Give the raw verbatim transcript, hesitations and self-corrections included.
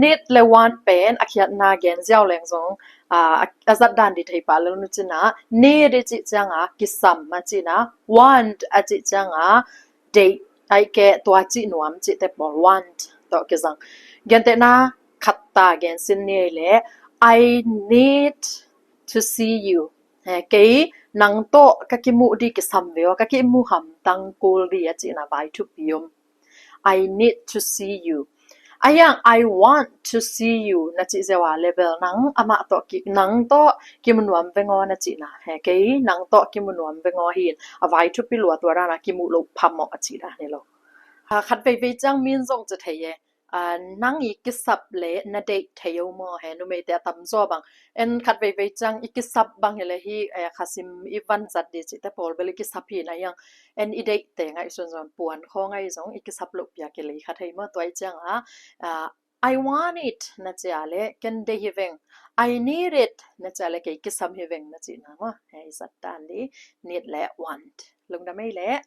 Need le want pen akhiatna gen jiau leng jong, a, a, ajat dan di thei pa lou nu china. Need i chi chang a kisam a china. Want a chi chang a dei, ai ke tua chi nuam chi te pol want to kijang. Gen te na khat ta gen sin ni le, I need to see you. He, kei nang to ka kimu di kisam veo, ka kimu ham tang kul di a china vai thupi um. I need to see you. Ayang, I want to see you na chi jewa level nang ama to ki, nang to kimu nuam ve ngo na chi na. He, kei nang to kimu nuam ve ngo hin. A vai thupi lua tua dana kimu lou phamo a chi da ni lou. Ha, khat vei vei chang min jong chi thei e. A, nang i kisap le na date thei u mo he, numei te atam jo bang. En khat vei vei chang i kisap bang hi le hi, eh, khasim i van jat di chi te pol bel i kisap hi na yang. En i date te ngai sun jon puan kho ngai jong i kisap lou pia ke le khat hei mo tua i chang a. A, I want it na chi a le ken dei hi veng. I need it na chi a le kei kisam hi veng na chi na mo. He, i jat dan di need le want. Lungdam ei le.